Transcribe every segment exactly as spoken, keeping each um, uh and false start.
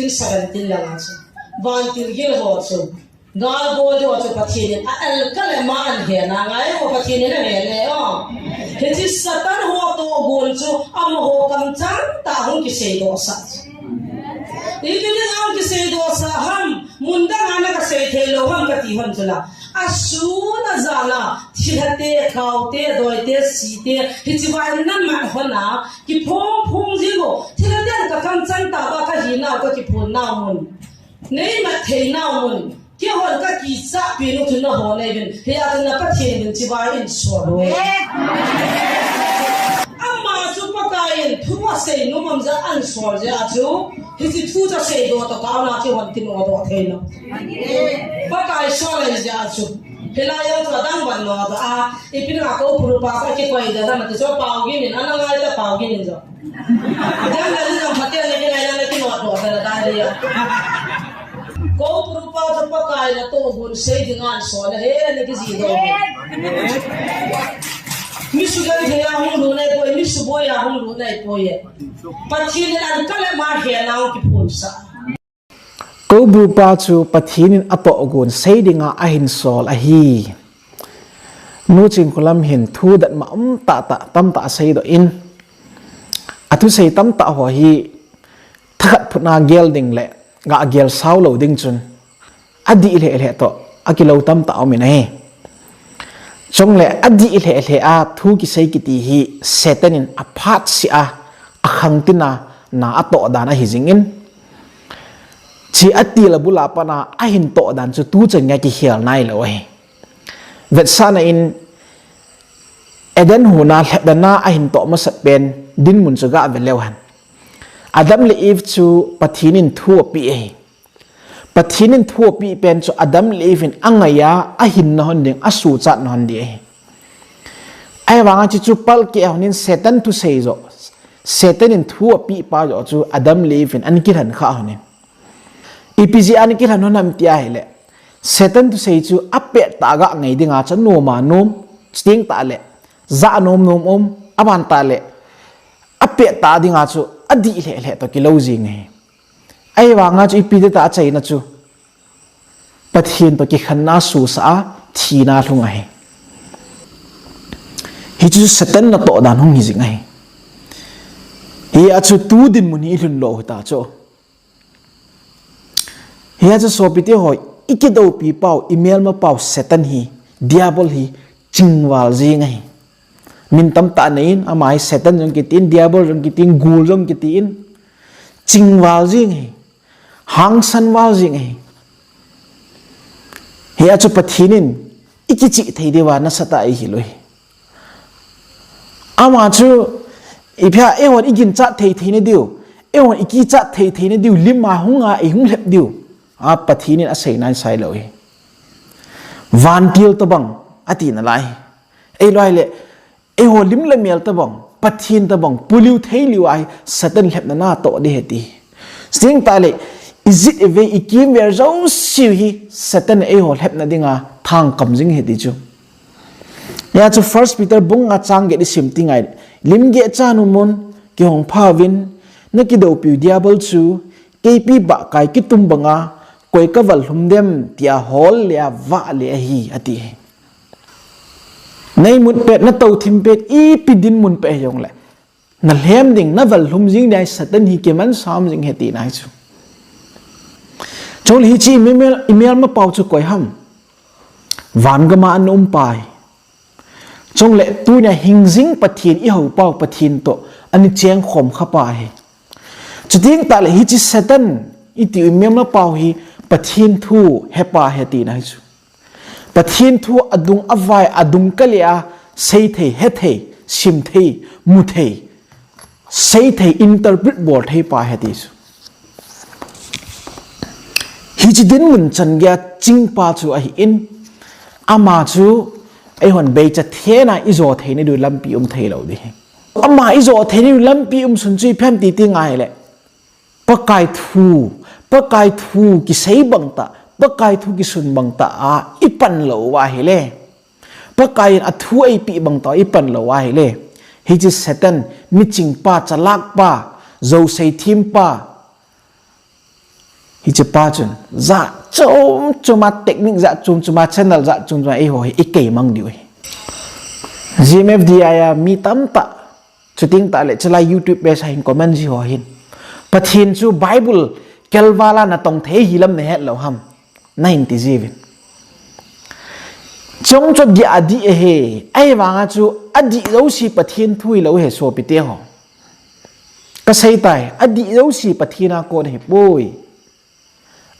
seventeen lang a chu. Vantil gil ho chu. Gal bol ho chu Pathen in a el ka le ma an he na ngai ho Pathen in a he le o. Hiche Satan ho tohgon chu amaho kamchang tah a hung kiseidoh sah chu. Iti ding a hung kiseidoh sah ham, mun dang a na kasei thei lou ham kati hon chu la. Asun ajan a, thilha te, khao te, doi te, si te, hiche va in na man hon a, kiphong phong jing u, thilha ten kakamchang tah a kahinau, kakiphon nau mun. Nei mat thei nau mun. Keihon kakichahpi nu chu nahon nei vin. Hia chu na Pathen vin chibai in sual u. Ama chu Pakai in thu asei nom jeh a an sual jeh a chu. Hiche thu chu aseidoh tah a na keihon kinodoh thei lou. Pakai sual ahi jeh a chu. Hilai a chu adang ban lo ta a. Ipi na ko puru pa ka kikoi da na ti chu pao gin in, ana ngai ta pao gin in jo. Dang da ni jong phaten na kingai na kinodoh da na da ri a. Ko puru pa chu Pakai natohgon sei ding a an sual a he na kiji doh. Mi sugenthei a hung lut nai poi, mi suboi a hung lut nai poi e. Pathen in an ka le ma he na hung kiphon sah. Ko puru pa chu Pathen in atohgon sei ding a ahin sual ahi. Nu Chingkholam hin thu datmo um tah tah tamtah aseidoh in, athusei tamtah ho hi thakhat phut na gel ding le ga gel sao lou ding chun adih lheh lheh toh akilou tamtah um in ahi. Chule adih lheh lheh a thu kisei kiti hi Satan in aphat seh a, akhang tin a na atoh dan ahi jing in, hiche atil a bul a pat a ahin toh dan chu tu chan gei a kikhel nai lou ahi. Vetsahna in Eden hon a lhepna a ahin toh masat pen dinmun chu ga ve leu hen. Adam le Eve chu Pathen in thu apeh ahi. Pathen in thu apeh pen chu Adam le Eve in angai a, ahinna hon ding, asuhchatna hon ding ahi. Ahivang a hiche chu palkeh hon in Satan thusei joh, Satan in thu apeh pa joh chu Adam le Eve in ana kilhen kha hon in. Ipi jeh a ana kilhen hon ham ti ahile, Satan thusei chu apet tah a ga ngai ding a chu anom a nom, chuteng tah le, ja nom nom um, aban tah le, apet tah ding a chu adih lheh lheh toh kilou jing ahi. Ahivang a chu ipi ti tah a achaina chu Pathen toh kikhenna asuhsah a, thina alhung ahi. Hichu Satan natoh dan hung hi jing ahi. Hia chu tu dinmun hi ilhun lou u hita chu. Hia chu sopite ho, ikidoupi pau, imelma pau Satan hi, Diabol hi, chingval jing ahi. Min tamtah nei in, ama hi Satan jong kiti in, Diabol jong kiti in, gul jong kiti in, chingval jing ahi. Hangsan val jing ahi. Hia chu Pathen in ikichih thei diuva nasatah a eihil u ahi. Ama chu ipi ham eihon iginchat thei thei na diu, eihon ikichat thei thei na diu, lim a hung a eihung lhep diu a Pathen in asei nai sai lou ahi. Vantil tobang ati nalai. Eilou le, eiho lim le mel tobang, Pathen tobang, puliu theiliu ahi, Satan lhepna natoh ding ahi ti. Chuteng tah le, ijat ivei, ikimvel jouse hi, Satan eiho lhepna dinga thangkam jing ahi ti chu. Hia chu First Peter bung nga chang get isim teng le, lim geh chan umun, kihong phauvin, nakidoupiu Diabol chu, keipi bahkai kitum banga, koi kaval lhum dem, tia hol le a vah le ahi, ati. Nei mut pet, na tou thim pet, ipi dinmun pet hijongle, na lhem ding, na val lhum jing ding ahi, Satan hi kiman sam jing ahi tina ahi chu. Chule hiche imel, imelma pau chu koi ham? Van gam a ana um pa ahi. Chule tunia hingjing Pathen ihou pau Pathen toh ana chengkhom kha pa ahi. Chuteng tah le hiche Satan itiu imelma pau hi Pathen thu hepa ahi tina ahi chu. Pathen thu adung avai, adung kah le a, seithei, hethei, simthei, muthei, seithei, interpret bol thei pa ahi ti chu. Hiche dinmun chan gei a ching pa chu ahin, ama chu eihon beicha thei na ijo thei na diu lampi um thei lou ding ahi. Ama ijo thei na diu lampi um sun chu ipi ham ti ti ngai le. Pakai thu, Pakai thu kisei bang tah, Pakai thu kisun bang tah a ipan lou uva ahile. Pakai in athu eipeh bang tah a ipan lou uva ahile. Hiche Satan, miching pa, chalak pa, jou seithem pa, Hiche pa chun, jat chom chom a technique, jat chom chom a channel, jat chom chom a eiho hi ikei mang diu ahi. G M F D I a mi tamtah, chuting tah le chulai YouTube page a hin comment ji ho hin, Pathen chu Bible kelval a natong thei hilam nahet lou ham, nahin ti jiuvin. Chong chu adih adih ahi, ahivanga chu adih jouse Pathen thu hilou ahi sopite ho. Kasei tai, adih jouse Pathen a kon ahipoi.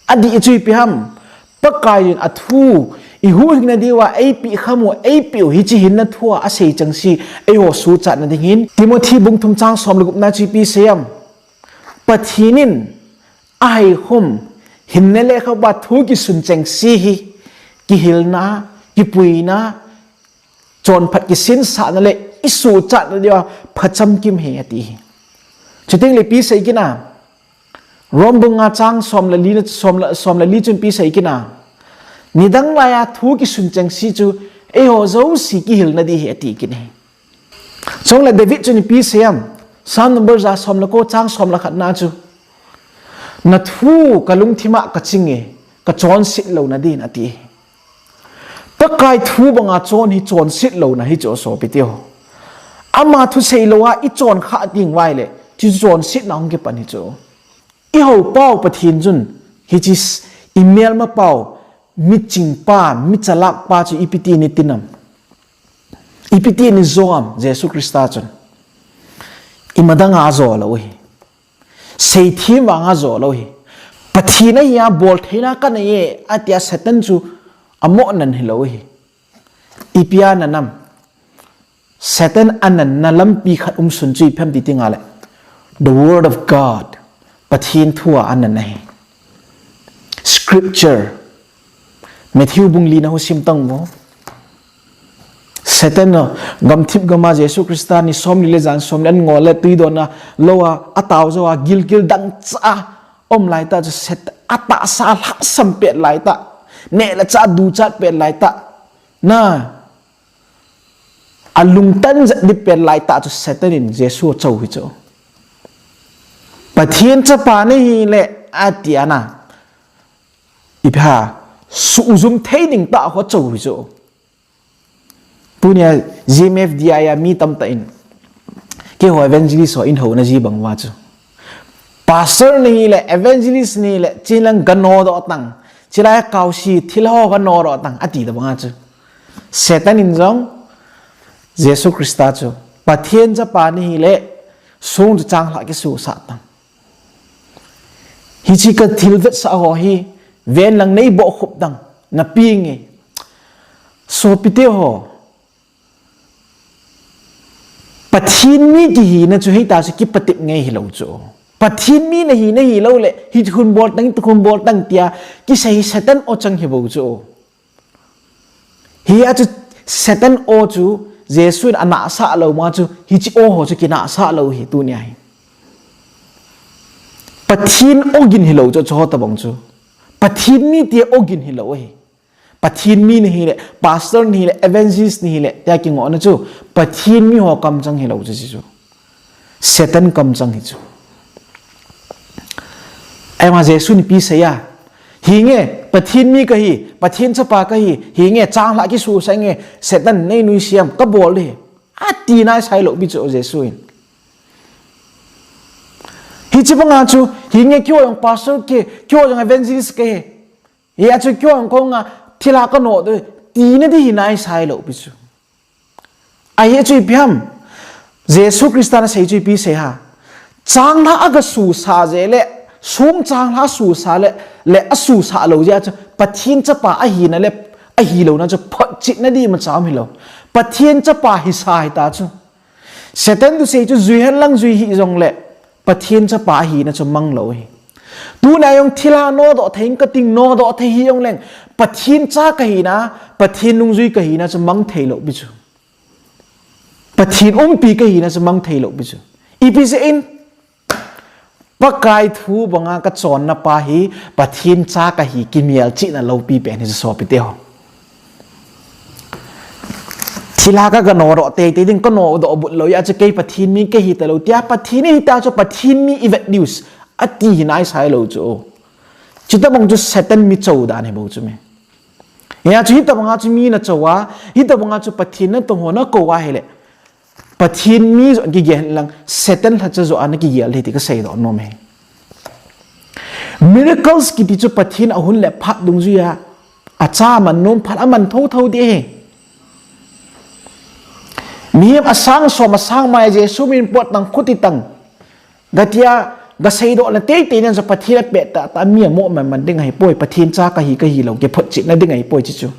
Adih chu ipi ham, Pakai in athu, ihuhhingna diuva eipeh kham u, eipeh u, hiche hinna thu a asei chengse, eiho suhchatna ding hin, Timothy bung thum chang som le gupna chu ipi asei em. Pathen in ahaikhum, hinna le khauva thu kisun chengse hi, kihilna, kipuina, chonphat kisinsahna le isuhchatna diuva phachamkim ahi ati hi. Chuteng le ipi asei kit em. Rom bung nga chang som le li na, som le, som le li chun ipi asei kit em. Nidang laiya thu kisun chengse chu eiho jouse kihilna ding ahi ati kit ahi. Chule David chun ipi asei em. Psalm number ja som le ko chang som le khat na chu, nathu kalungthim a kaching e, kachonset louna din ati. Pakai thu banga chon hi chonset louna hi chu sopite ho. Ama thusei louva ichon kha ding uva ahile, chu chonsetna hung kipan hi chu. Ihoupau Pathen chun, hiche imelmapau, michingpa, michalakpa chu ipi tin iti em. Ipi tin ijo em, Jesu Christa chun. Imadang a ajo lou ahi. Seithem vang a ajo lou ahi. Pathen ahi a bol theina kanei e, atia Satan chu amo nan hilou ahi. Ipi a anan em. Satan ananna lampi khat um sun chu ipi ham ti ding ahile, the word of God, Pathen thu a anan ahi. Scripture, Matthew bung li na ho sim tang mo. Satan a, gamthip gam a Jesu Christa ni som li le jan som le ngol le tui don a, lou a, atao jou a, gilkel dangchah a, um lai tah chu Satan, atahsa lhasam pet lai tah, neh le chah duchat pet lai tah, na, alungtan jat ding pet lai tah chu Satan in Jesu acho hi chu. Pathen chapa nahi le ati ana. Ipi ham, suhjum thei ding tah ho acho hi chu. Tunia G M F D I a mi tamtah in, keiho evangelist ho in houna ji bang uva chu, pastor nahi le, evangelist nahi le, chin lang ganodoh tang, chulai kaosi thil ho ganodoh tang, ati tobang a chu. Satan in jong, Jesu Christa chu, Pathen chapa nahi le, song chu changlhah kisosah tang. Hiche ka thil vetsah ho hi, ven lang nei bohkhup tang, na ping e. Sopite ho, Pathen mi kihina chu hita chu kipatep ngai hilou chu. Pathen mi nahi, nahi lou le, hiche khun bol tang, hiche khun bol tang tia, kisei hi Satan o chang hi bou chu. Hia chu Satan o chu Jesu in anahsah lou ma chu, hiche o ho chu kinahsah lou hi tunia hi. Pathen ogin hilou chu, chu ho tobang chu. Pathen mi tia ogin hilou hi. Pathen mi nahi le, pastor nahi le, evangelist nahi le, tia kingohna chu, Pathen mi ho kamchang hilou chu, chu. Satan kamchang hi chu. Ema Jesu in ipi asei a. Hinge, Pathen mi kahi, Pathen chapa kahi, hinge, changlhah kisosah inge, Satan nei nuisat em, kabol ding ahi. Ati naisai lou pi chu Jesu in. Hiche banga chu, hinge keiho jong pastor kahi, keiho jong evangelist kahi. Hia chu keiho jong kong a thilha kanodoh, tina ding hi naisai lou pi chu. Ahi chu ipi ham, Jesu Christa in asei chu ipi asei ham. Changlhah a kasosah jeh le, song changlhah asosah le, le asosah lou jeh a chu, Pathen chapa ahina le, ahilouna chu, photchetna ding imacha um hilou. Pathen chapa hisa hita chu. Satan thusei chu jui hen lang jui hih jongle, Pathen chapa ahina chu mang lou hi. Tuna jong thilha nodoh thei inge kating nodoh thei hih jongleng, Pathen cha kahina, Pathen nungjui kahina chu mang thei lou pi chu. Pathen umpi kahina chu mang thei lou pi chu. Ipi jeh in, Pakai thu banga kachonna pa hi Pathen cha kahi kimelchihna loupi pen hi chu sopite ho. Thilha ka, kanodoh teitei ding, kanodoh but lou jeh a chu kei Pathen mi kahi talou tia, Pathen in hita chu Pathen mi ivet diu ati hi naisai lou chu. Chutabang chu Satan mi cho dan hi bou chu me. Hia chu hitabanga chu mi na cho a, hitabanga chu Pathen natong ho na kou a hile, Pathen mi jong kigel lang, Satan lhacha jo a na kigel hi ti ka seidoh nom e. Miracles kiti chu Pathen a hun le phat dungjuia acha man nom phat a man thotho ding ahi. Mihem asang som asang mai Jesu min pot tang khuti tang, gatia, gaseidoh na teitei nan jo Pathen a pet tah tah mi amo man man ding ahipoi, Pathen cha kahi kahi lou kiphotchetna ding ahipoi chi chu.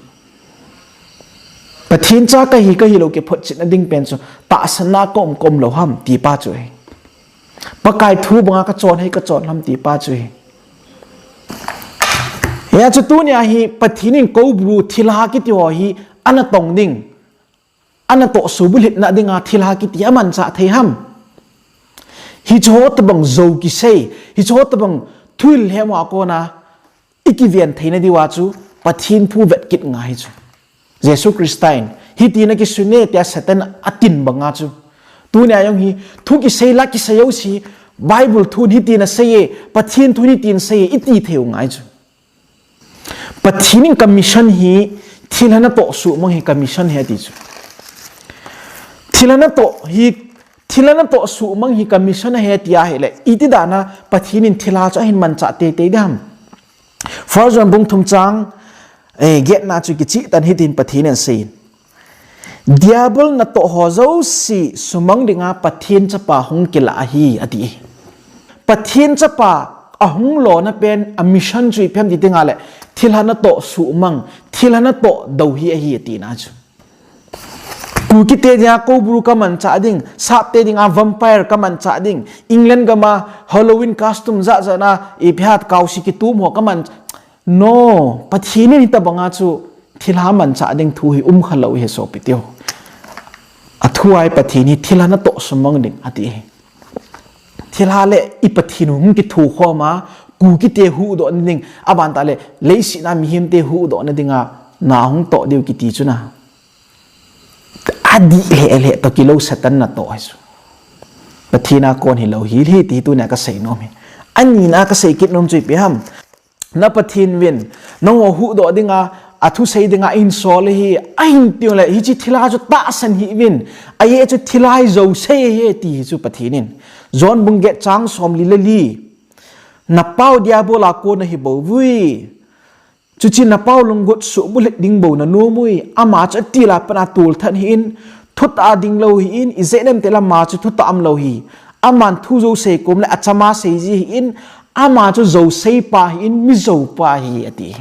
Pathen cha kahi kahi lou kiphotchetna ding pen chu tahsan a ka um ka um lou ham ti pa chu ahi. Pakai thu banga ka chon hai ka chon ham ti pa chu ahi. Hia chu tunia hi Pathen in Kobru thilha kiti ho hi ana tong ding, ana toh subulhitna dinga thilha kiti amanchah thei ham. Hiche ho tabang jo kisei, hiche ho tabang thuhil hem a kona i kiven theina diuva chu Pathen thu vet kit ngai chu. Jesu Christa in hiti na kisun e tia Satan atin banga chu. Tunia jong hi thu kisei la kisei jouse Bible thun hiti na sei e, Pathen thun hiti na sei e, iti thei u ngai chu. Pathen in ka mission hi thilha natoh suhmang hi ka mission ahi ati chu. Thilha natoh hi, thilha natoh suhmang hi ka mission ahi ati ahile, iti dana Pathen in thilha chu ahin manchah teitei ding ham. First John bung thum chang, eh, getna chu kichih tan hitin Pathen in aseiyin. Diabol natoh ho jouse sumang dinga Pathen chapa hung kilah ahi, ati. Pathen chapa ahung lona pen a mission chu ipi ham ti dinga le, thilha natoh suhmang, thilha natoh dou hi ahi, atina chu. Kukite dinga Kobru ka manchah ding, Sapte dinga vampire ka manchah ding, England gama Halloween costume jat jat na, ipi hat kausi kitum ho ka man, no, Pathen in hitabanga chu thilha manchah ding thu hi um khalou ahi sopi teho. Athu a hi Pathen hi thilha natoh sumang ding ati ahi. Thilha le i Pathen hung kithukhom a, Kukite huhdoh na ding, aban tah le leiset a mihemte huhdoh na dinga na hung toh diu kiti chu na. Adih lheh lheh toh kilou Satan natoh ahi chu. Pathen a kon hilou hi, hi ti tunia ka sei nom hi. Anina ka sei kit nom chu ipi ham. Na Pathen vin, nangho huhdoh dinga, athusei dinga eihin sol ahi, ahin tiu le, hiche thilha chu tahsan hih uvin, ajeh chu thilha hi jouse ahi ti hi chu Pathen in. John bung get chang somli le li. Na pau Diabol a kon ahi bou uvin. Chuche na pau lunggot subulhit ding bou na nom uvin, ama chu atil a pat a tolthat ahin, thutah a ding lou ahin, ijeh inem itile ama chu thutah a um lou ahi. Aman thu jouse kom le achama seiji ahin, ama chu jouse pa ahin, mi jou pa ahi, ati.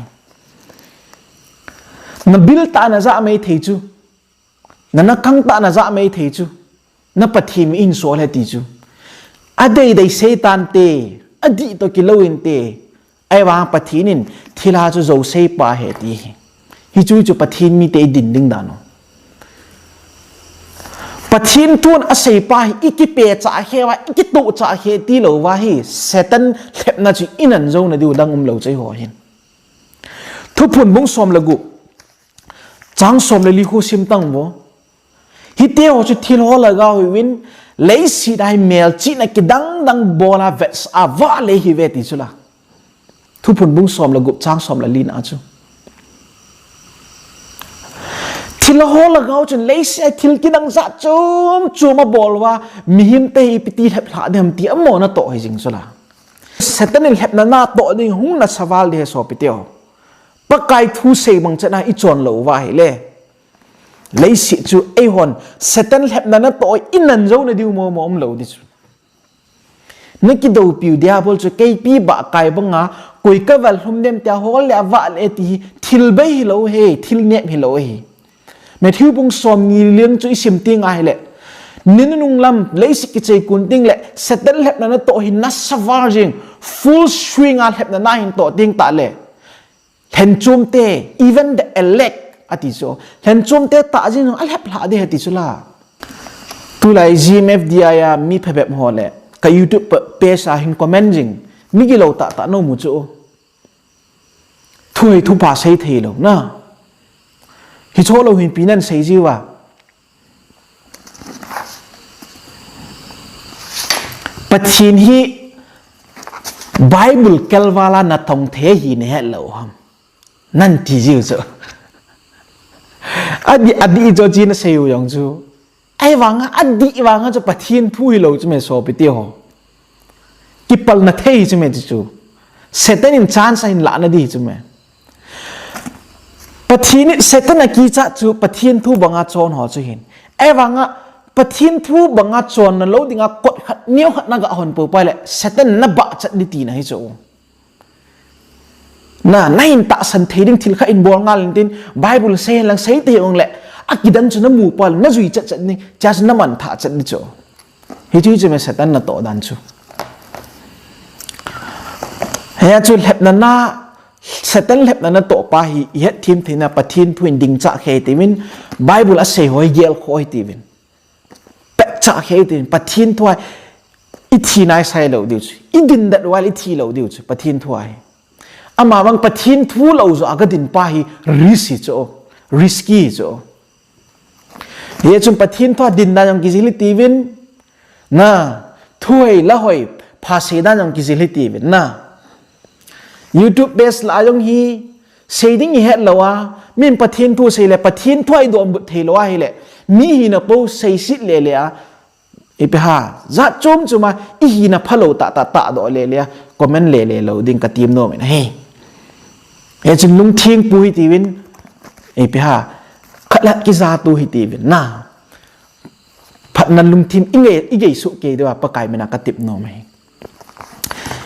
Na bil tah na jah mai thei chu. Na, na khang tah na jah mai thei chu. Na Pathen mi eihin sol ahi ti chu. Adei dei sei tante, adih toh kilou inte. Ahivang Pathen in thilha chu jouse pa ahi ati. Hichu chu Pathen mite i din ding dan u. Pathen thun asei pa hi i kipe chah ahi uva, i kitoh chah ahi tilou uva hi Satan lhepna chu i nan jou na diu dang umlou chu eiho hin. Thuphon bung som le gup. Chang som le li khu sim tang vo. Hite ho chu thil ho lhagao ahiuvin, leiset a hi melchihna kidang dang bol a vetsah a vahle ahiuve ti chu la. Thuphon bung som le gup chang som le li na chu. Thil ho lhagao chun leiset a thil kidang jat chom chom abol uva, mihemte hi ipi ti lhep lhah ding ham ti amona toh ahi jing chu la. Satan in lhepna natoh ding hung nasa val ding ahi sopi teho. Pakai thu sei bang chan a i chon lou uva ahile. Leiset chu eihon Satan lhepna natoh i nan jou na diu momo umlou ding chu. Na kidoupiu Diabol chu keipi bahkai banga koi ka val lhum dem tia hol le avah le ti hi thil bei hilou ahi, thil nep hilou ahi. Matthew bung som ni le li chu i sim teng ahile. Ni nunung lam leiset kichai kun teng le Satan lhepna natoh hi nasa val jing, full swing a lhepna na hin toh teng tah le. Lhenchomte, even the elect, ati chu. Lhenchomte tah jing jong alhep lhah ding ahi ti chu la. Tulai G M F D I a mi phabep ho le, ka YouTube pa-, page a hin comment jing, mi gilou tah tah na mu chu. Thu hi thupha sei thei lou na. Hicho lou hin ipi nan sei jiu va. Pathen hi Bible kelvala natong thei hi nahet lou ham? Nati jiu chu. Adih, adih chu chi nasei u jong chu. Ahivanga, adih vanga chu Pathen thu hilou chu me sopi teho. Kipalna thei chu me chu. Satan in chance ahin lah nadi chu me. Pathen in Satan akichat chu Pathen thu banga chon ho chu hin. Ahivanga Pathen thu banga chonna lou dinga kot khat neo khat naga hon pou pa le Satan nabah chat di tina hi chu. Na, nahin tahsan thei ding thil khat in bol ngal in tin, Bible sei lang sei te ong le, akidan chu namu pa le, najui chat chat ni, cha chu naman tha chat ni chu. Hichu chu me Satan natoh dan chu. Hiya chu lhepna na, Satan lhepna natoh pa hi, ihet thim thina Pathen thu in ding cha khei tiuvin, Bible asei ho hi gel kho hi tiuvin. Pet cha khei tiuvin, Pathen thu a ithi nai sai lou diu chu. Idin dat wal ithi lou diu chu, Pathen thu a hi. Ama vang Pathen thu lou jo aga din pa hi risk hi chu, risky hi chu. Hiya chun Pathen thu a din dan jong kijil hi tiuvin, na, thu hoi, la hoi, pha sei dan jong kijil hi tiuvin, na. YouTube page la jong hi, sei ding ihet lou a, min Pathen thu sei le, Pathen thu a idonbut thei lou a hile, mi hina po sei sit le le a, ipi ha, jat chom chom a, ihina phalou tah tah tah doh le le a, comment le le lou ding katim nom in ahi. Hiya chun lungtheng pu hi tiuvin, ipi ha, khat le khat kija tu hi tiuvin, na. Phatna lungthim igei, igei soh kei diu a Pakai mina katip nom ahi.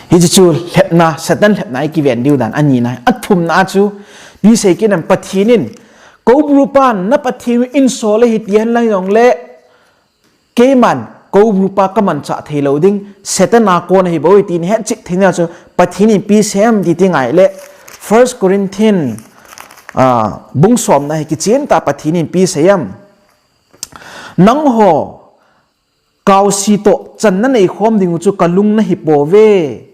Hichu chu lhepna, Satan lhepna ikiven diu dan anina. Athumna chu, pi sei kit nam Pathen in, Koubru pan na Pathen u insol e hiti hen lang jong le, keiman, Koubru pa kamanchah thei lou ding, Satan a kon ahi bou e tin hetchet theina chu, Pathen in ipi sei am ti ti ngai le, First Corinthian, ah, bung somna hi kichen ta Pathen in ipi sei am. Nangho, kaosi toh chan nanei khom ding u chu kalung nahi pouve.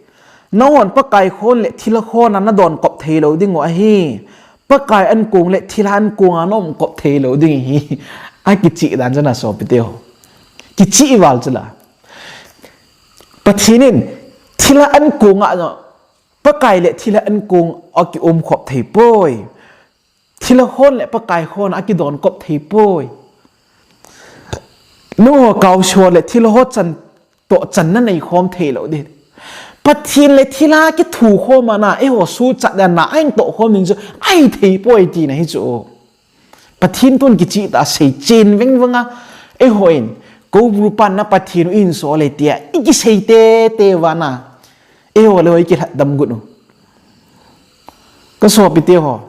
Nanghon Pakai khon le thilha khon a nadon kop thei lou ding u ahi. Pakai ankong le thilha ankong a naum kop thei lou ding hi. Akichih dan chu na sopi teho. Kichih val chu la. Pathen in thilha ankong a, Pakai le thilha ankong a kium khop thei poi. Thilha khon le Pakai khon a kidon kop thei poi. Nangho kaosi ho le thilha ho chan toh chan nanei khom thei lou ding. Pathen le thilha kithu khom a na, eiho suhchat dan na, ahin toh khom ding chu, ahi thei poi tina hi chu. Pathen thun kichih ta sei chen veng veng a, eiho in, Koubru pan na Pathen u insol e tia, ikisei tete uva na, eiho le hoi kilhat dam gun u. Ka sopi teho.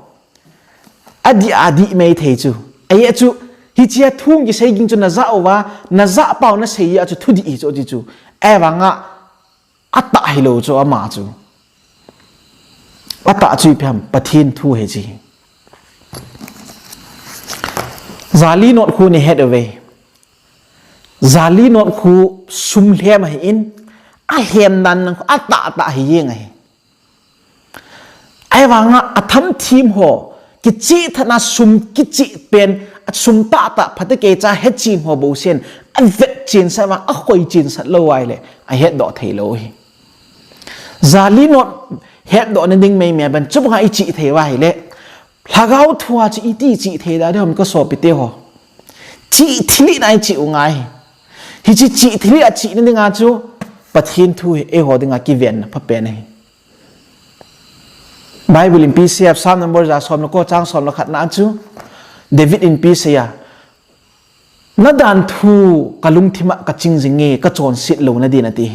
Adih, adih mei thei chu. Ahi chu, hichia thu kisei ging chu najah uva, najah pau nasei a chu thudih hi chu, chu, chu. Ahivanga, atah hilou chu ama chu. Atah chu ipi ham, Pathen thu hi chi. Jali note khu nei het uve. Jali note khu sum lhem ahin, alhem dan atah tah hi jeng ahi. Ahivanga atham thim ho, kichih thana sum kichih pen, sum tah tah phatecha hetchen ho bou sen, avet chen sah vang, akhoi chen sah lou uva ahile, ahetdoh thei lou hi. Jali note hetdoh na ding mei mei ban, chubanga ichih thei uva ahile, Lhagao thu a chu iti chih thei da ding ham ka sopi teho. Chih thilhih na ichih u ngai. Hichi chih thilhih a chih na dinga chu, Pathen thu hi eiho dinga kiven na pha pen ahi. Bible in ipi asei a, Psalm number ja som le ko chang som le khat na chu, David in ipi asei a, na dan thu ka lungthim a ka ching jing e, ka chonset lou na din ati.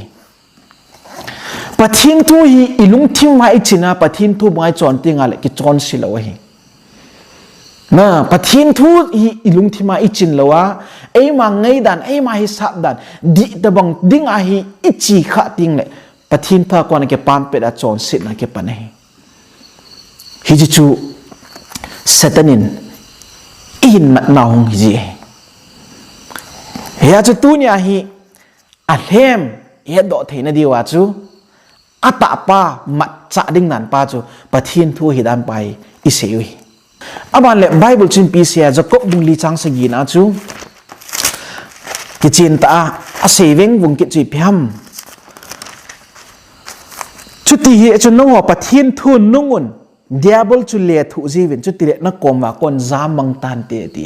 Pathen thu hi i lungthim a i chin a, Pathen thu banga i chon teng le kichonse lou ahi. Na, Pathen thu hi i lungthim a i chin lou a, eima ngaidan, eima hisap dan, dih tabang ding a hi i chi kha teng le, Pathen thu a kona kipam pet a chonsetna kipan ahi. Hichi chu Satan in i hin matna hung hi ji ahi. Hia chu tunia hi alhem i hetdoh theina diu a chu atahpa matchah ding dan pa chu Pathen thu hi dan pa hi i sei u hi. Aban le Bible chun ipi asei a, Jacob bung li chang sagi na chu kichen ta a, asei veng vung kit chu ipi ham. Chuti hi chu nangho Pathen thu nungun, Diabol chu lethuh jiuvin, chutile nakom uva kon jamang tante ati.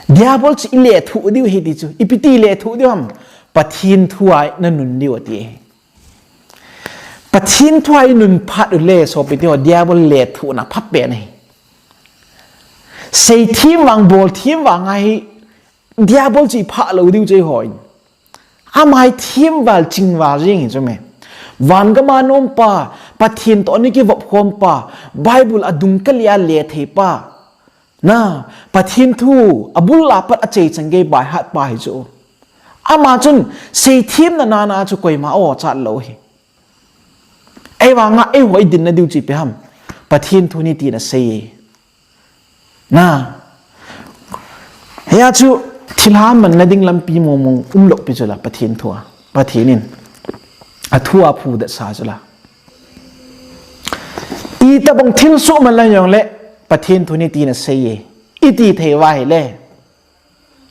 Diabol chu ilethuh diu ahi ti chu. Ipi ti lethuh diu ham? Pathen thu a nanun diu ati. Pathen thu a inun phat uleh sopi teho, Diabol lethuhna phapen ahi. Seithem vang, bolthem vang ahi, Diabol chu iphah lou diu chu eiho in. Ama hi themval chingval jeng hi chu me. Van gam a nompa, Pathen toh ana kivop khompa, Bible adung kali a letheipa. Na, Pathen thu, abul a pat achai chan gei baihat pa hi chu. Ama chun, seithemna nana chu koima achat lou hi. Eivang a, eiho idinna diu chu ipi ham? Pathen thu nitin asei. Na. Hia chu thilha manna ding lampi mong mong umlou pi chu la Pathen thu a. Pathen in. Athu a phudet sa chu la. Itobang thil suhman la jongle Pathen thu nitin asei. Iti thei uva ahile.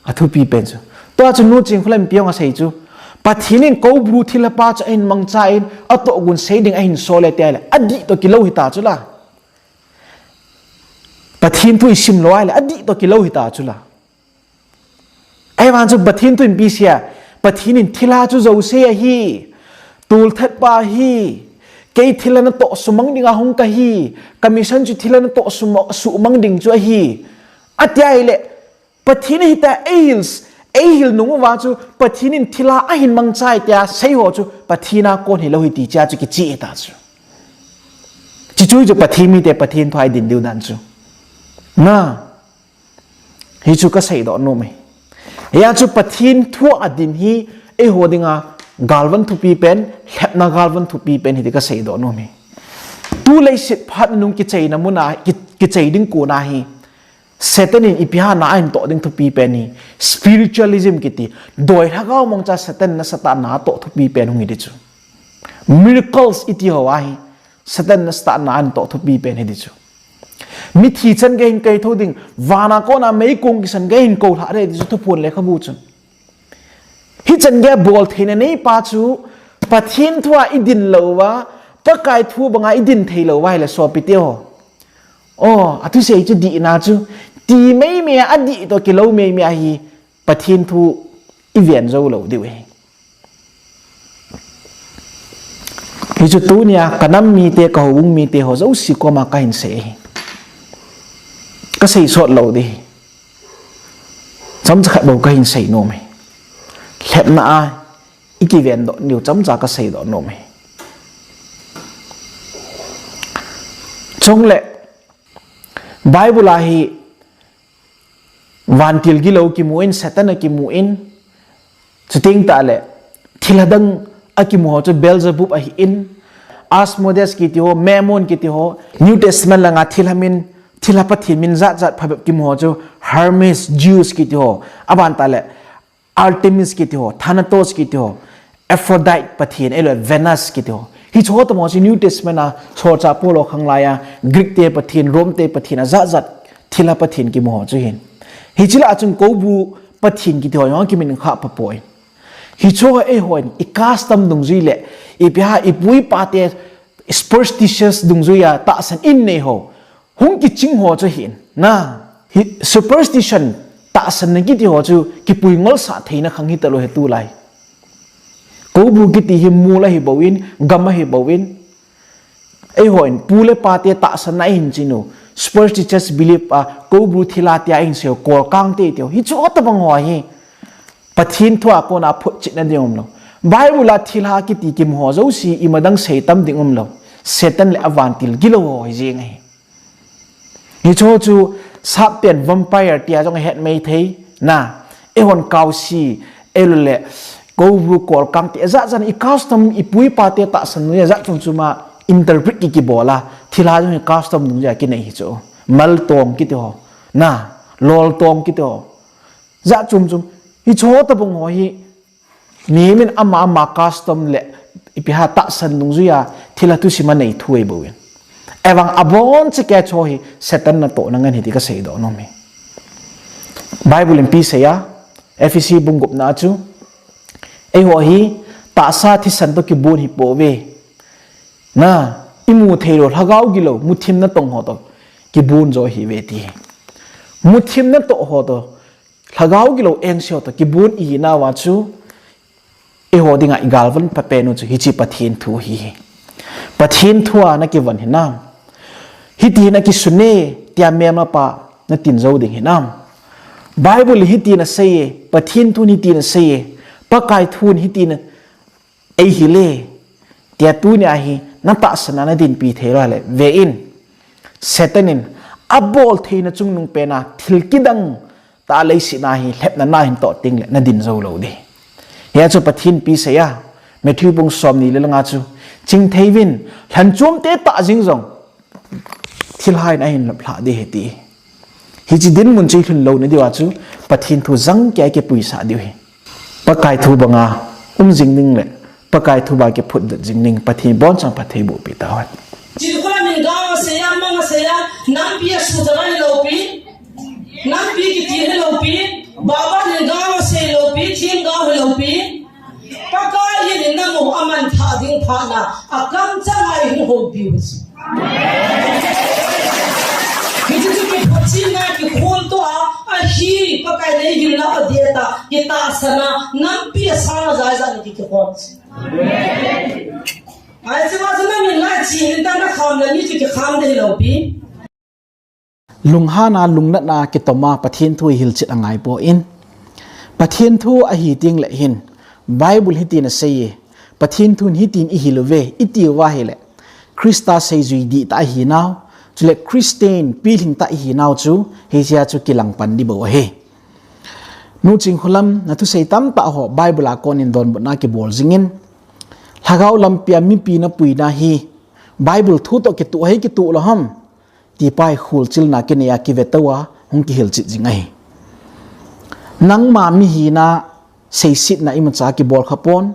Athupi pen chu. Tua chu Nu Chingkholam pi jong asei chu. Pathen in Koubru thilha pa chu ahin mangcha in, atoh gun sei ding ahin sol e tia le. Adih toh kilou hita chu la. Pathen thu isim lou ahile, adih toh kilou hita chu la. Eivang chu Pathen thu in ipi asei a, Pathen in thilha chu jouse ahi, tolthat pa ahi, kei thilha natoh sumang dinga hung kahi, ka mission chu thilha natoh suma-, sumang ding chu ahi. Ati ahile, Pathen hita eihil, eihil nung uva chu Pathen in thilha ahin mangchai tia sei ho chu Pathen a kon hilou hi ti cha chu kicheh ta chu. Chuchu chu Pathen mite Pathen thu a idin diu dan chu. Na. Hichu kasei doh nom e. Hia chu Pathen thu a din hi eiho dinga galvan thupi pen, lhepna galvan thupi pen hi ti kasei doh nom e. Tu leiset phat nung kicheina mun a, ki, kichei ding kon a hi. Satan in ipi ham na ahin toh ding thupi pen hi. Spiritualism kiti. Doi lhagao mong cha Satan nasatah na toh thupi pen hung hi ti chu. Miracles iti ho ahi. Satan nasatah na ahin toh thupi pen hi ti chu. Mithi chan gei hin kaitho ding. Van a kon a meikong kisan gei hin koulha ding ti chu Thuphon lekhabu chun. Hichan gei a boltheina neipa chu Pathen thu a idin lou uva, Pakai thu banga idin thei lou uva ahile sopi teho. O, athusei chu dihna chu, ti meimei a adih toh kilou meimei ahi, Pathen thu iven jou lou diu ahi. Hichu tunia kanam mite, kahoubung mite ho jouse koma kahin sei ahi. Kasei sot lou ding. Chomcha khat bou kahin sei nom e. Lhepna a ikiven doh diu chomcha kasei doh nom e. Chule Bible a hi vantil gilou kimu in, Satan akimu in, chuting tah le thilha dang akimu ho chu Beelzebub ahi in, Asmodeus kiti ho, Mammon kiti ho, New Testament langa thilha min, thilha pathen min jat jat phabep kimu ho chu Hermes, Zeus kiti ho, aban tah le Artemis kiti ho, Thanatos kiti ho, Aphrodite pathen, ahilou le Venus kiti ho. Hichu ho tobang ho chu New Testament a solchah Paul ho khanglai a Greek te pathen, Rome te pathen, ajat jat thilha pathen kimu ho chu ahin. Hiche lah a chun Koubru pathen kiti ho jong kimin khah pha poi. Hichu ho eihon i custom dungjui le ipi ham ipu ipa te superstitious dungjui a tahsan in nei ho. Hung kiching ho chu ahin. Na, hi superstition tahsanna kiti ho chu kipui ngolsah theina khang hita lou ahi tulai. Koubru kiti hi mol ahi bou in, gam ahi bou in. Eihon, pu le pa te tahsanna ahin chin u. Superstitious belief a, Koubru thilha tia ahin sei u, kolkang te tiu. Hichu ho tobang ho hi. Pathen thu a kona photchetna ding umlou. Bible a thilha kiti kimu ho jouse imadang sei tam ding umlou. Satan le avantil gilou ho hi jeng ahi. Hichu chu sap pen vampire tia jong ahet mai thei na. Eihon kaosi, ahilou le Koubru kolkang te ajat jat i custom ipu ipa te tahsan nui ajat chom chom a interpret ki kibol a. Thilha jong hi custom dungjui a kinei hi chu. Maltong kiti ho. Na, loltong kiti ho. Jat chom chom. Hichu ho tobang ho hi. Mihem in ama ama custom le ipi ham tahsan dungjui a thilha thusim a nei thu ahi bou in. Ahivang abonchan chu hi Satan natohna ngen ahi ti kasei doh nom e. Bible in ipi asei a, Ephesi bung gupna a chu. Eiho hi tahsa thisan toh kibon hi pouve. Na, imu theilou, lhagao gilou, muthim natong ho toh kibon jo ihiuve ti. Muthim natoh ho toh, lhagao gilou engse ho toh kibon ihinauva chu, eiho dinga igalvon phapen u chu hiche Pathen thu hi. Pathen thua nakivon hinam? Hiti nakisun e, tia melmapa natin jou ding hinam? Bible hitin asei e, Pathen thun hitin asei e, Pakai thun hitin eihil e, tia tunia hi natahsan a nadinpi theilou le, vein, Satan in abol theina chungnung pena thil kidang tah leiset a hi lhepna nahin toh tengle nadin jou lou ding. Hia chu Pathen pi asei a, Matthew bung somni le nga chu, chingthei uvin, lhanchom te tah jing jong thilha in ahin lhaplhah ding ahi ti. Hiche dinmun chu ilhun louna diuva chu Pathen thu jangkeiya kipuisah diu ahi. Pakai thu banga um jing ding le Pakai thu banga kiphutdet jing ding, Pathen ibonchauva phattheiboh peh tauhen. Chikula min gao asei a, mang asei a, nampi asuh tah ahi lou pi, nampi kiti ahi lou pi, Baba min gao asei lou pi, thim gao ahi lou pi. Pakai hin namu aman thah ding phat na, akamchang a ihung houpi u chu. Hichu chu kiphachina kikhom to a, ahi, Pakai neihilna adeh tah, kitahsan a, nampi asang a jai jat na ki kikhom chu. Ahi chu ma chu namin lai chi hin ta nakham le ni chu kikham ding ahi lou pi. Lunghanna, lungnatna kitoma Pathen thu hi hilchet angaipoi. Pathen thu ahi tengle hin, Bible hitin asei e, Pathen thun hitin ihil uve, iti uva ahile, Christa seijui dihtah ahinau, chule Christian pilhing tah ihinau chu, hichea chu kilangpan ding bou ahi. Nu Chingkholam, nathusei tamtah ho Bible a konin donbutna kibol jingin, lhagao lampia mipi napuina hi, Bible thu toh kitoh ahi, kitoh lou ham? Tipa hi kholchilna kinei a kivetouva hung kihilchet jing ahi. Nangma mihina seisetna imacha kibol khapon,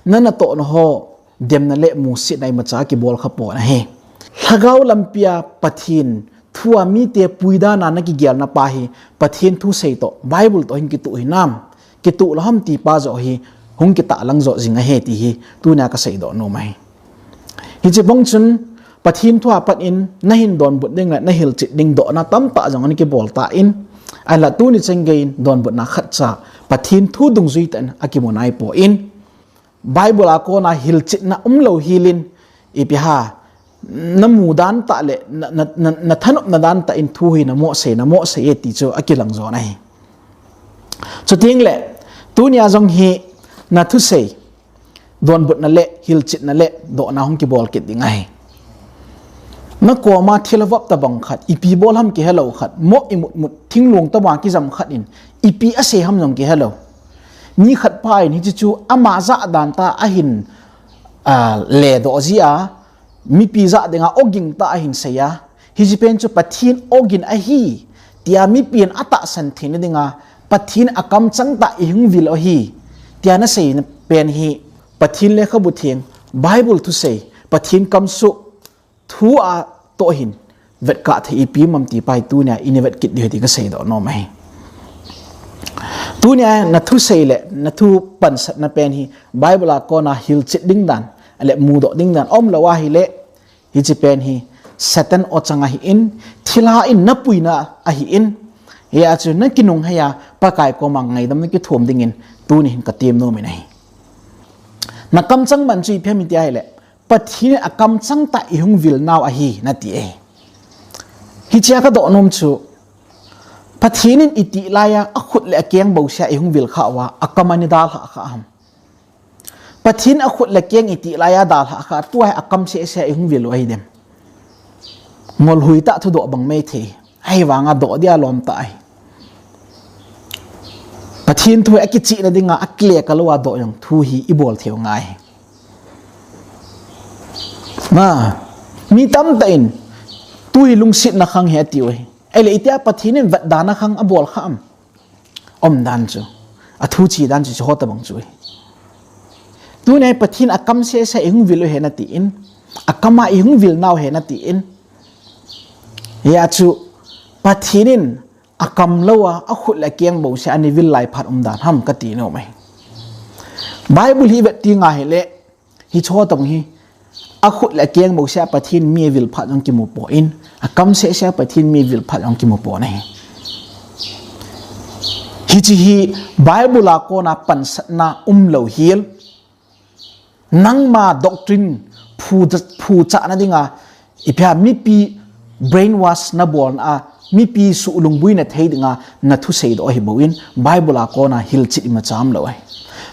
nanatohna ho demna le musetna imacha kibol khapon ahi. Lhagao lampia Pathen thua mite puidan a nakigelna pa hi Pathen thusei toh, Bible toh hin kitoh hinam? Kitoh lou ham tipa joh hi hung kitahlang joh jing ahi ti hi tunia kaseidoh nom ahi. Hiche bang chun Pathen thua pat in nahin donbut ding le nahilchet ding dohna tamtah jong ana kibol tan, ahinla tuni chan geiyin donbutna khatcha Pathen thu dungjui tah in akimu naipon, Bible a kona hilchetna umlou hilin, ipi ham, namu dan tah le na, na, na, nathanopna dan tah in thu hi namoh sei, namoh sei e ti chu akilang jo ahi. Chutengle, tunia jong hi nathusei donbutna le hilchetna le dohna hung kibol kit ding ahi. Nakoma thilha vop tobang khat, ipi bol ham kihelou khat, moh imutmut, thinglung tobang kijam khat in, ipi asei ham jong kihelou. Mi khat pa in hiche chu ama jah dan tah ahin, a, ledoh jia, mipi jah dinga ogin tah ahin sei a, hiche pen chu Pathen ogin ahi, tia mipi in atahsan theina dinga, Pathen akamchang tah ihung vil u ahi, tia nasei pen hi, Pathen lekhabu theng, Bible thusei, Pathen kamsoh, thu a toh hin, vetkah thei ipi um am tipa hi tunia ina vet kit diu ahi ti kaseidoh nom ahi. Tunia nathusei le, nathu pansatna pen hi, Bible a kona hilchet ding dan, ale mudoh ding dan, umlou ahile, hiche pen hi, Satan ochang ahin, thilha in napuina ahin, hia chu nakinungheiya, Pakai koma ngaidam nakithum dingin, tuni hin katem nom in ahi. Nakamchang man chu ipi ham iti ahile, Pathen in akamchang tah ihung vil nau ahi, nati e. Hichea kadoh nom chu, Pathen in itih laiya, akhut le akeng bousea ihung vil khah uva, akam ana dalhah khah ham? Pathen akhut le keng itih laiya dalhah khah, tua hi akam sehsea ihung vil u ahi dem? Ngolhui tah thudoh bang maithei. Ahivanga doh dia lom tah ahi. Pathen thu hi akichihna dinga, akile kalou a doh jong thu hi ibol thei u ngai. Na, mi tamtah in, tu hi lungsetna khang ahi atiu ahi. Ahile itia Pathen in vetdana khang abol khah am? Umdan chu. Athu chi dan chu, chu ho tobang chu ahi. Tunia Pathen akam sehsea ihung vil u ahi natin, akam a ihung vil nau ahi natin. Hia chu Pathen in akam lou a, akhut le akeng bousea ana vil lai phat umdan ham kati nom ahi. Bible hi vet teng ahile, hiche ho tobang hi, Akhut le akeng bouseh a Pathen mi vil phat jong kimu poi, akam seh seh a Pathen mi vil phat jong kimu poi ahi. Hiche hi Bible a kona pansatna umlou hel. Nangma doctrine phu, phuchah na dinga, ipi ham, mipi brainwash na bolna a, mipi suhlungbui na thei dinga na thusei doh ahi bou in, Bible a kona hilchet ima cham lou ahi.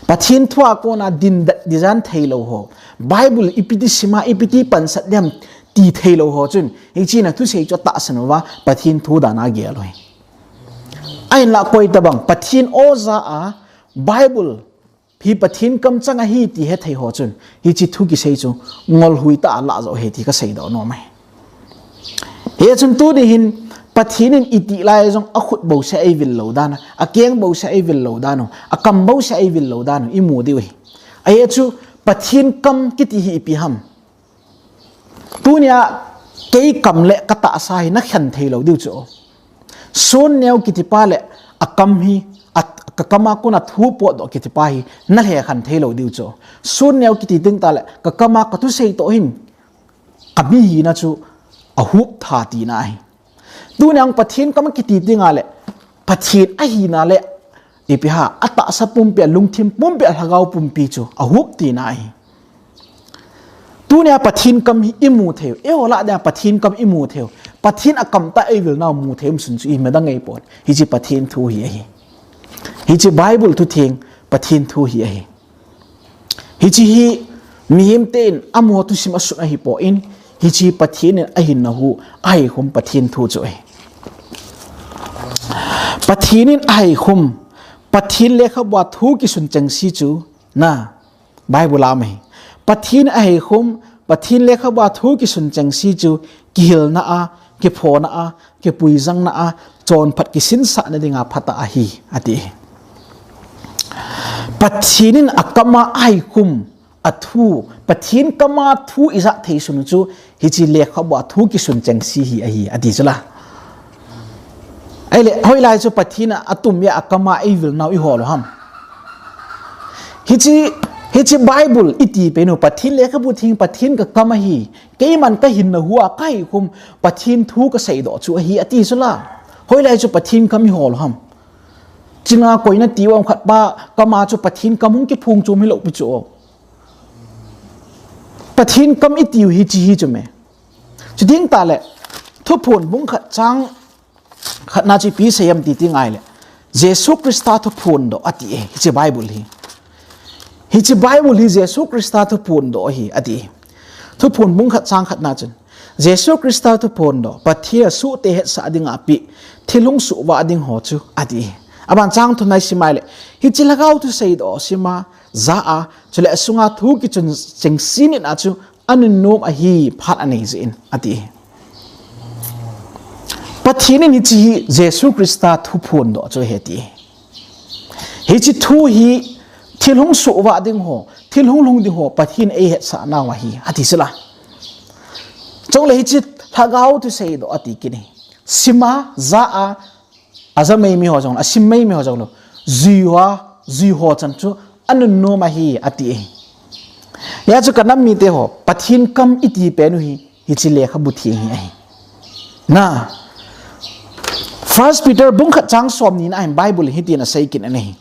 Pathen thu a kona din, dijan thei lou ho, Bible ipi ti sima, ipi ti pansat dem ti thei lou ho chun, hiche na thusei chu atahsan uva, Pathen thu dan a gel u ahi. Ahinlah koi tabang Pathen oja a Bible hi Pathen kam chang ahi ti hethei ho chun, hiche thu kisei chu ngolhui tah a lah jo ahi ti kasei doh nom ahi. Hichun tuni hin Pathen in itih lai jong akhut bouseh a eivil lou dan a, akeng bouseh a eivil lou dan u, akam bouseh a eivil lou dan u imu diu ahi. Ahi chu Pathen kam kiti hi ipi ham? Tunia kei kam le katahsa hi nakhen thei lou diu chu. Sun Neo kiti pa le akam hi, a, kakam a kona thu potdoh kiti pa hi nalhekhen thei lou diu chu. Sun Neo kiti ding tah le kakam a kathusei toh hin kami hina chu ahup tha tina ahi. Tunia Pathen kam kiti dinga le Pathen ahina le ipi ham, atahsa pumpi, alungthim pumpi, alhagao pumpi chu ahup tina ahi. Tunia Pathen kam hi imu thei u, eiho lah dia Pathen kam imu thei u, Pathen akam tah eivil nau mu thei um sun chu ima dang ngei pon. Hiche Pathen thu hi ahi. Hiche Bible thutheng Pathen thu hi ahi. Hiche hi mihem ten amaho thusim asun ahi pon, hiche Pathen in ahinna hu, ahaikhum Pathen thu chu ahi. Pathen in ahaikhum, Pathen lekhabua thu kisun chengse chu, na, Bible a um ahi. Pathen ahaikhum, Pathen lekhabua thu kisun chengse chu, kihilna a, kiphona a, kipuijangna a, chonphat kisinsahna dinga phatah ahi, ati. Pathen in akam a ahaikhum, athu, Pathen kam a thu ija thei sun chu, hiche lekhabua thu kisun chengse hi ahi, ati chula. Ahile, hoilai chu Pathen a atum a akam a eivil nau ihol u ham? Hiche, hiche Bible iti pen u, Pathen lekhabu theng, Pathen kakam ahi, keiman kahinna hu a kahaikhum, Pathen thu kasei doh chu ahi, ati chula. Hoilai chu Pathen kam ihol u ham? Chinga koina ti um khat pa kam a chu Pathen kam hung kiphong chom hilou pi chu. Pathen kam iti u hiche hi chu me. Chu ding tah le, Thuphon bung khat chang khatna chu ipi sei ham ti ti ngai le, Jesu Christa thuphon doh ati e, hiche Bible hi. Hiche Bible hi Jesu Christa thuphon doh ahi, ati. Thuphon bung khat chang khatna chun, Jesu Christa thuphon doh, Pathen a suhte hetsah dinga apeh, thil hung suhvah ding ho chu, ati. Aban chang thumna isim a ile, hiche lhagao thusei doh sima, ja a, chule asunga thu kisun chengse nitna chu, anunnom ahi phat anei jeh in, ati. Pathen in hiche hi Jesu Christa thuphon doh chu ahi ati. Hiche thu hi thil hung suhvah ding ho, thil hung lhung ding ho, Pathen eihetsah nau ahi, ati chula. Chule hiche lhagao thusei doh ati kit in. Sima, ja a, aja mai mi ho jong, asim mai mi ho jong lou. Jui ho, jui ho chan chu anunnom ahi, ati. Hia chu ka nam mite ho, Pathen kam iti pen u hi, hiche lekhabu theng hi ahi. Na, First Peter bung khat chang som ni na hin Bible hitin asei kit in ahi.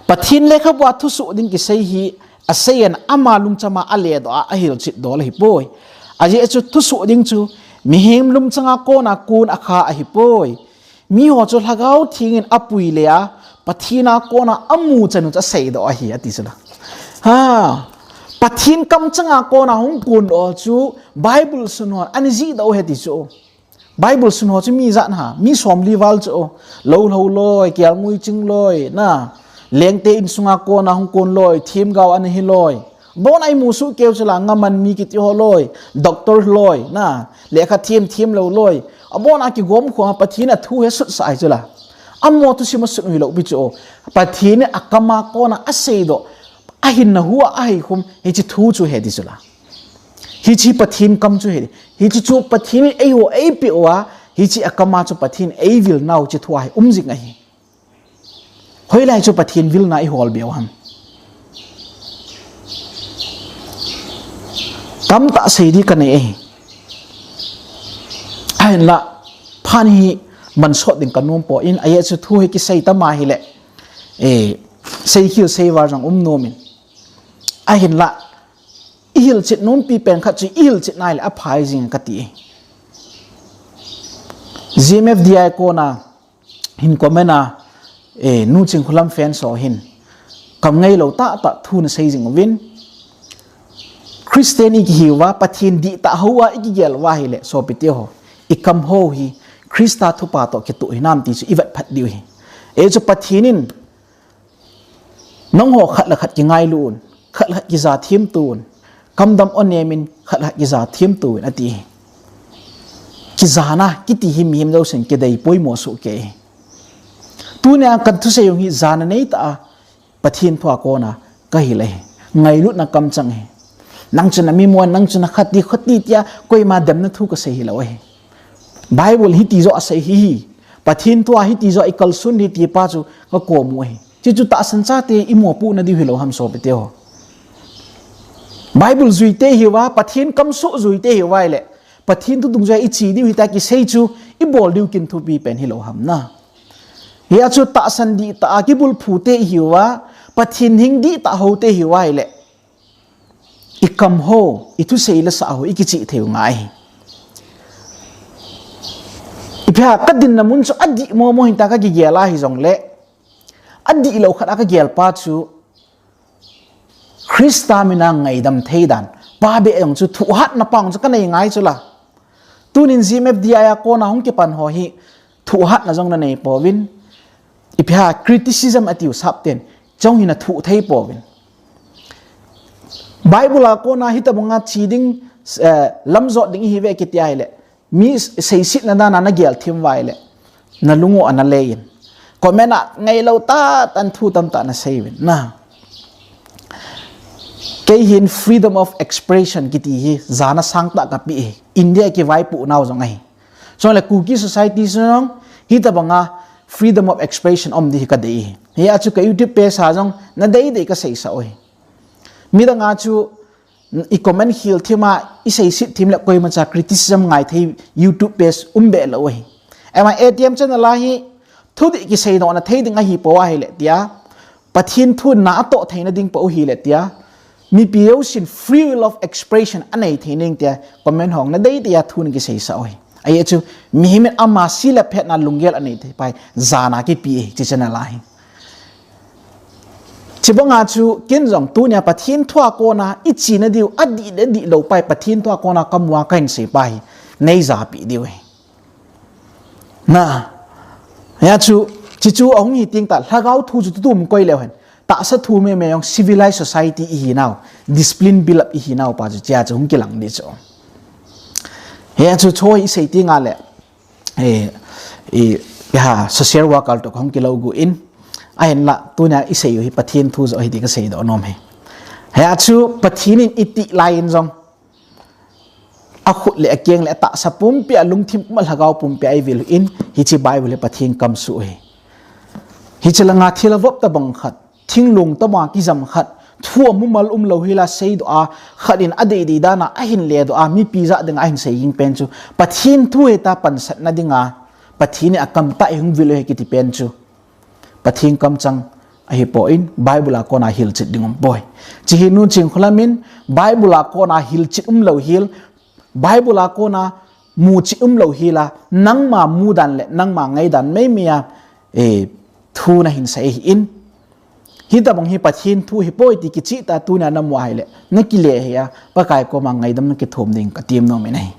Pathen lekhabua thusoh ding kisei hi, asei in ama lungcham a aledoh a, ahilchet dol ahipoi. Ajeh chu thusoh ding chu, mihem lungchang a kona kon akha ahipoi. Miho chu Lhagao Theng in apui le a, Pathen a kona amu chan u chu asei doh ahi, ati chula. Ha, Pathen kam chang a kona hung kon doh chu Bible sun hon ana jih doh u ahi ati chu. Bible sun ho chu mi ijat ham, mi somli val chu. Lou lhou loi, kelngoi ching loi, na. Lengte insunga kona hung kon loi, themgao ana hi loi. Abon a imu soh keu chula, ngaman mi kiti ho loi, doctor loi, na, lekha them them lou loi. Abon a kigom khom a Pathen a thu he sutsah ahi chula. Amaho thusim a sut u hilou pi chu. Pathen in akam a kona asei doh, ahinna hu a ahaikhum, hiche thu chu ahi ati chula. Hiche Pathen kam chu ahi. Hiche chu Pathen in eiho eipeh uva, hiche akam a chu Pathen in eivil nau chu thu ahi, um jing ahi. Hoilai chu Pathen vilna ihol be u ham? Tamtah sei di kanei e. Ahinla, phat hi mansot ding kanom poi, ajeh chu thu hi kisei tama hile, eh, sei khel sei val jong um nom in. Ahinla, i hilchet nompi pen khat chu i hilchet nai le aphai jing kati e. G M F D I a kona hin comment a, eh, Nu Chingkholam fans ho hin kam ngailou tahtah thu nasei jing uvin. Christian i kihiuva, Pathen dihtah houva i kigel uva ahile, sopite ho, i kam ho hi Christa thupha toh kitoh hinam ti chu i vetphat diu ahi. Ajeh chu Pathen in nangho khat le khat kingailu un, khat le khat kija themto un, kamdam o nemin khat le khat kija themto un ati. Kijana kiti hi mihem jousen kidei poimo soh kei. Tunia kathusei jong hi jana neitah a Pathen thua kona kahil ahi. Ngailutna kamchang ahi. Nang chu nami mo, nang chu nakhat ti, khat ti tia koima demna thu kasei hilou ahi. Bible hiti joh asei ahi. Pathen thua hiti joh ikalson ahi ti pa chu kakom u ahi. Chuchu tahsan chate imopohna diu hilou ham sopite ho. Bible juite ihiuva, Pathen kamsoh juite ihiuva ahile, Pathen thu dungjuia iche diu ahitai kisei chu ibol diu kinthupi pen hilou ham na. Hia chu tahsan dihtah a kibulphute ihiuva, Pathen hing dihtah houte ihiuva ahile, i kam ho, i thusei le sah ho i kichih theiu ngai. Ipi ham, kadinna mun chu adih momo hinta kakigel a hijongle, adihlou khat a kagel pa chu Christa mina ngaidam thei dan, pa beh jong chu thuhatna pa jong chu kanei ngai chu la. Tunin G M F D I a kona hung kipan ho hi thuhatna jong nanei pouvin. Ipi ham, criticism atiu sapten, chong hina thuh thei pouvin. Bible a kona hitobanga che ding, eh, lamjot ding ihiuve kiti ahile, mi seisetna dana nagel them uva ahile, nalung u ana le in, comment a ngailou tahtah thu tamtah nasei uvin na. Kei hin freedom of expression kiti hi jana sangtah kapeh ahi. India kivaipoh nau jong ahi. Chule Kuki society sung jong hitobanga freedom of expression um di hi kadei ahi. Hia chu ka YouTube page a jong nadei dei kaseisah u ahi. Midang a chu i comment khel them a, i seiset them le koimacha criticism ngai thei YouTube page um be lou ahi. M I A T M channel a hi thudih kiseidohna thei ding ahipoi ahile tia, Pathen thu natoh theina ding pou hile tia, mipi jousen free will of expression anei thei ding tia comment hong nadei tia thu nakiseisah u ahi. Ajeh chu mihem in ama se le phatna lunggel anei thei pai, jana kipe ahi, hiche channel a hi. Chubanga chu ken jong tunia Pathen thua kona ichena diu adih le dihlou pa hi, Pathen thua kona kamu a kahin sei pa hi, neijapeh diu ahi. Na, hia chu, chuchu ahung hi teng tah, lhagao thu chu tutu um koi leu hen. Tahsa thu meme jong civilized society ihinau, discipline build up ihinau pa chu, chia chu hung kilang di chu. Hia chu chu isei teng le, eh, eh, ha, social worker toh kahung kilou gu in, ahinla, tunia isei u hi Pathen thu joh ahi ti kaseidoh nom e. Hia chu Pathen in itih lai in jong, akhut le akeng le atahsa pumpi a lungthim puma lhagao pumpi a eivil in, hiche Bible hi Pathen kamsoh ahi. Hiche langa thil avop tobang khat, thinglhang tobang kijam khat, thu amumal umlou hila seidoh a, khat in adei dei dana ahin ledoh a, mipi jah dinga ahin sei jing pen chu, Pathen thu hita pansatna dinga, Pathen in akamtah a eihung vil u ahi kiti pen chu, Pathen kamchang ahipoi, Bible a kona hilchet ding umpoi. Hiche hi Nu Chingkholam in, Bible a kona hilchet umlou hel, Bible a kona muchet umlou hela, nangma mudan le, nangma ngaidan meimei a, eh, thu nahin sei ahin. Hitobang hi Pathen thu hipoi ti kicheh tah tunia namu ahile, nakile hih a, Pakai koma ngaidam nakithum ding katem nom in ahi.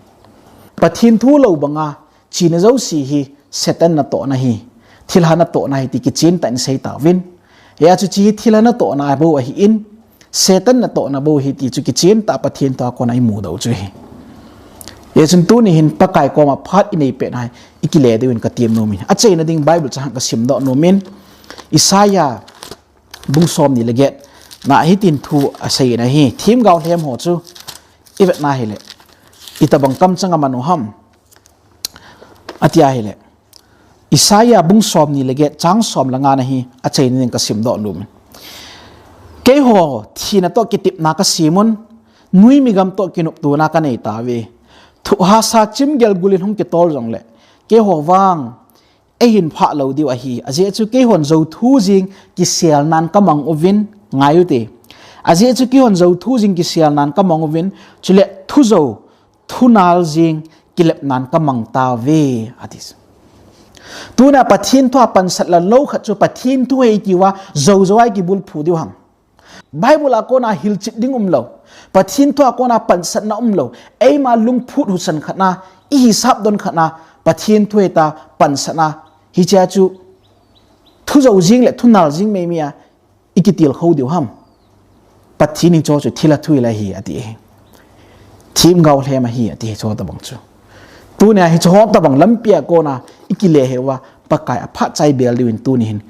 Pathen thu lou banga, chena jouse hi Satan natohna ahi, thilha natohna ahi ti kichen tah in sei tauvin. Hia chu hiche hi thilha natohna bou ahin, Satan natohna bou ahi ti chu kichen tah Pathen thua kona imu diu chu ahi. Hijeh chun tuni hin Pakai koma phat inei pet na hi, ikile diu in katem nom in. Achaina ding Bible chang kasimdoh nom in. Isaiah bung somni le get na hitin thu asei in ahi. Themgao lhem ho chu ivet na hile, itobang kamchang aman u ham, ati ahile, Isaiah bung somni le get chang som le nga na hi achaina ding kasimdoh nom in. Keiho thina toh kitepna kasem un, Nuimi gam toh kinoptona kanei tauve. Thu hahsa chim gelgul in hung kitol jongle, keiho vang eihin phah lou diu ahi. Ajeh chu keihon jou thu jing kiselnan kamang uvin, ngai ute. Ajeh chu keihon jou thu jing kiselnan kamang uvin, chule thu jou, thu nal jing kilepnan kamang tauve, ati. Tuna Pathen thu a pansat la lou khat chu Pathen thu hei kiuva jou jou a ikibulphu diu ham? Bible a kona hilchet ding umlou, Pathen thu a kona pansatna umlou, eima lungphut husan khat na, ihisap don khat na, Pathen thu hei ta pansatna, hichea chu thu jou jing le thu nal jing meimei a ikitilkhou diu ham? Pathen in hicho chu thilha thu hila hi ati e. Themgao lhem ahi ati hicho tabang chu. Tunia hicho tabang lampi a kona ikile heuva, Pakai a phat chai bel diuvin tuni hin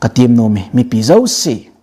katem nom e, mipi jouse.